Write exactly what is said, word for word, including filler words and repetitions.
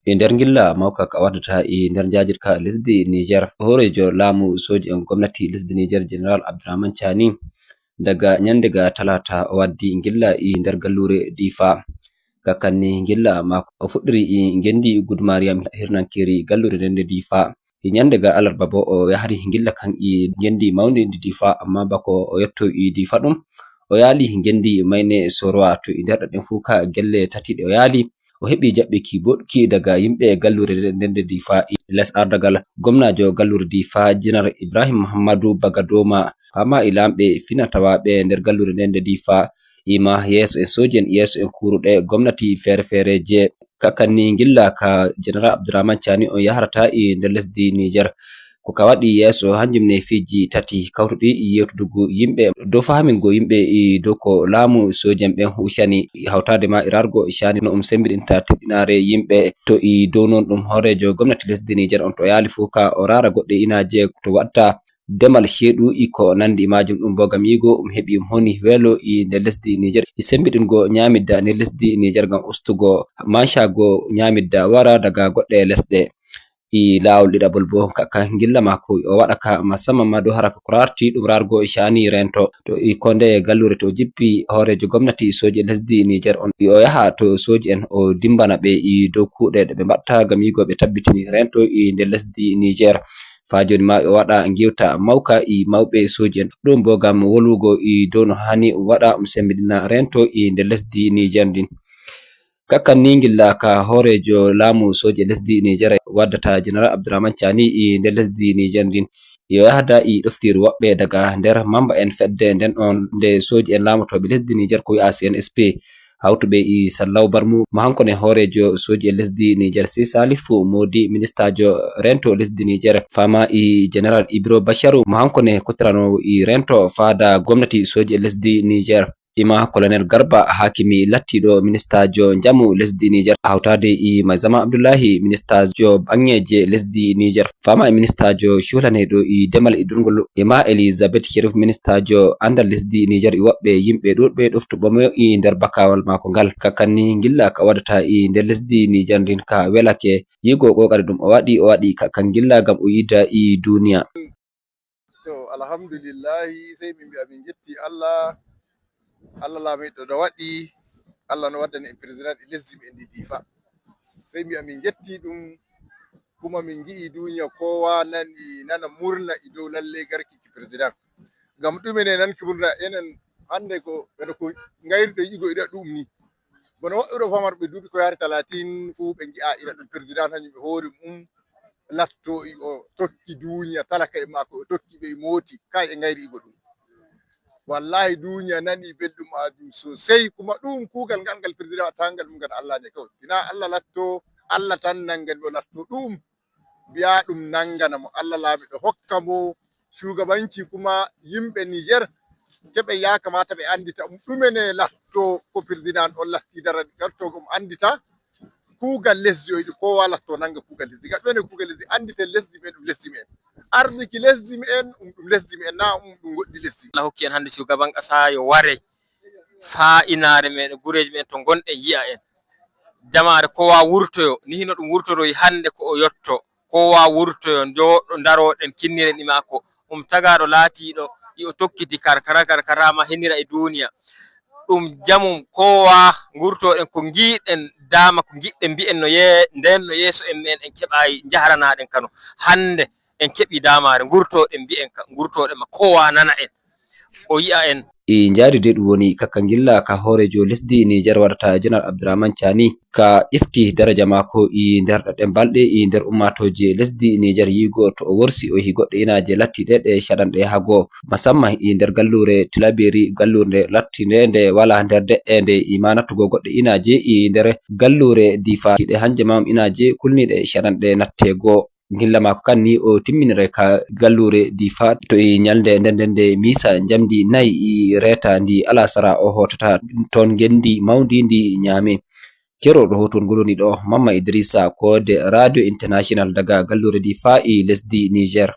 E nder ngilla mawka ka waddata e nder njaajirka lesdi Niger, hooreejo laamu sooji en gomnati lesdi Niger, General Abdourahmane Tchiani, daga ñande ga talata o waddi ngilla e nder galluure Difa. Kakkanni ngilla maako o fuɗɗiri e ngendi Gudmariam hirnankeri galluure nden nde Difa. E ñande ga alarba bo o yahri ngilla kan e ngendi mawndi ndi Difa, amma bako o yetto e Difa ɗum, o yaali ngendi Mayne Soroa. To e nder ɗaɗɗen fuu ka gelle tati ɗe o yaali, o heɓi jaɓɓiki boɗki daga yimɓe galluure nden nde Difa. E les ardagal gomnaajo galluure Difa, Jeneral Ibrahim Muhammadu Bagadoma, fama e laamɓe finatawaaɓe nder galluure nden nde Difa, ima yeeso en sooji en, yeeso en kuuruɗe gomnati feere-feereeje. Kakkanni ngilla ka Jeneral Abdourahmane Tchiani on yahrata e nder lesdi Niger. Ko ka waɗi yeeso hanjum ne fiji tati kawtuɗi e yewtudugu yimɓe dow fahamingo yimɓe e dow ko laamu sooji en ɓen huucani, hawtaade ma e rargo Tchiani no um sembiɗinta teddinaare yimɓe. To e dow non ɗum hooreejo gomnati lesdi Niger on to yaali fuu ka o raara goɗɗe inaaje to waɗta demal ceeɗu e ko nandi e majum. Ɗum bo gam yigo um heɓi um honi weelo e nder lesdi Niger e sembiɗingo ñamidda nder lesdi Niger gam ustugo mancago ñamidda wara daga goɗɗe lesɗe. E laawol ɗiɗaɓol bo ka, ka ngilla maako o waɗa ka musamman ma dow haraka ko raarti ɗum raargo e Tchiani rento. To e konde galluure to o jippi hooreejo gomnati sooji e lesdi Niger on, o yaha to sooji en o dimbana ɓe e dow kuuɗe ɗe ɓe mbaɗta gam yigo ɓe tabbitini rento e nder lesdi Niger. Faa jooni ma o waɗa ngewta mawka e mawɓe sooji en. Ɗum bo gam wolwugo e dow no hani waɗa um sembiɗina rento e nder lesdi Niger ndin. Kakkanni ngilla ka hooreejo laamu sooji lesdi Niger waddata Jeneral Abdourahmane Tchiani e nder lesdi Niger ndin. Yo yahda e ɗoftiiru woɓɓe daga nder mamba en fedde nden on nde sooji en laamotooɓe lesdi Niger ko wi'a C N S P. Hawtuɓe e Sallaw Barmu, mo hanko ne hooreejo sooji e lesdi Niger, Sey Salifu Modi, ministaajo rento lesdi Niger, fama e Jeneral Ibro Basharu, mo hanko ne kutirano e rento faada gomnati sooji e lesdi Niger. Ima Colonel Garba Hakimi lattiiɗo ministaajo njamu lesdi Niger, hawtaade e Maizama Abdullahi, ministaajo baŋŋeeje lesdi Niger, fama e ministaajo cuhlaneeɗo e demal e durngol, ima Elizabeth Sherif, ministaajo andal lesdi Niger, e woɓɓe yimɓe ɗuuɗɓe ɗoftuɓe mo e nder bakawal maako ngal. Kakkanni ngilla ka waɗata e nder lesdi Niger ndin ka welake yigo kokari ɗum o waɗi, o waɗi ka, ka ngilla gam o yida e duniya. To, alhamdulillahi, sey min mbi'a min njetti Allah. Allah laamiiɗo no waɗi, Allah no waddani en président e lesdi men ndi Difa. Sey mbi'a min njetti ɗum, kuma min ngi'i duniya kowa nani, nana murna e dow lalle garki ki président. Ngam ɗume ne nanki murna? Enen hande ko, ɓeɗo ko ngayruɗen yigo ina ɗum ni. Bono woɓɓe ɗo famarɓe duuɓi ko yaari talatin fuu ɓe ngi'a ina ɗum président hanyum e hoore mum latto o tokki duniya talaka e maako, o tokki ɓe e mooti, kay e ngayri igo ɗum. Wallahi duniya nani belɗum majum sosai, kuma ɗum kugal ngal ngal président watta ngal mum ngal Allah ne kawai. Ina Allah latto, Allah tan nangani o latto ɗum. Mbiya ɗum nangana mo, Allah laamiɗo hokka mo shugabanci, kuma yimɓe Niger keɓe ya kamata ɓe andita um ɗume ne latto ko président on latti dara gartogo um andita. Kugal lesdi o yiɗi kowa latto nanga kugal lesdi. Gaɗo ne kugal lesdi anditen lesdi men ɗum lesdi men. Ardiki lesdi men ɗum ɗum lesdi men na ɗum ɗum goɗɗi lesdi. Allah hokki en hande shugaban kasa yo ware faa inare men gureji men to gonɗen yi'a en. Jamaare kowa wurtoyo ni hino ɗum wurtoroyi hande ko o yotto. Kowa wurtoyo jooɗo daroɗen kinniren e maako. Um tagaɗo laatiɗo yo tokkiti karkara karkara ma hinira e duniya. Ɗum jamum kowa ngurtoɗen ko ngiɗen dama ko ngiɗɗen mbi'en no ye nden no yeeso en men en keɓayi jaharanaɗen kano. Hande en keɓi damare ngurtoɗen mbi'en ka ngurtoɗen ma kowa nana en o yi'a en. E njaadi de ɗum woni kakkangilla ka hooreejo lesdi Niger waɗata Jeneral Abdourahmane Tchiani ka ƴefti daraja maako e nder ɗaɗɗen balɗe e nder ummatooje lesdi Niger yigo to o worsi o yehi goɗɗe inaaje lattiɗe ɗe caɗanɗe hago, musamman e nder galluure Tilaberi, galluure nde lattinde nde wala nder de'eende e ma nattugo goɗɗe inaaje e nder galluure Difa ɗe hanje mam inaaje kulniiɗe caɗanɗe nattego. Ngilla maako kan ni o timminire ka galluure Difa to e ñalnde nden nden nde misa njamndi nayi e reeta ndi alasara o hootata toon ngenndi mawndi ndi ñaame. Keerooɗo hootol ngol woni ɗo, Mamma Idrissa Koode, Radio International daga galluure Difa e lesdi Niger.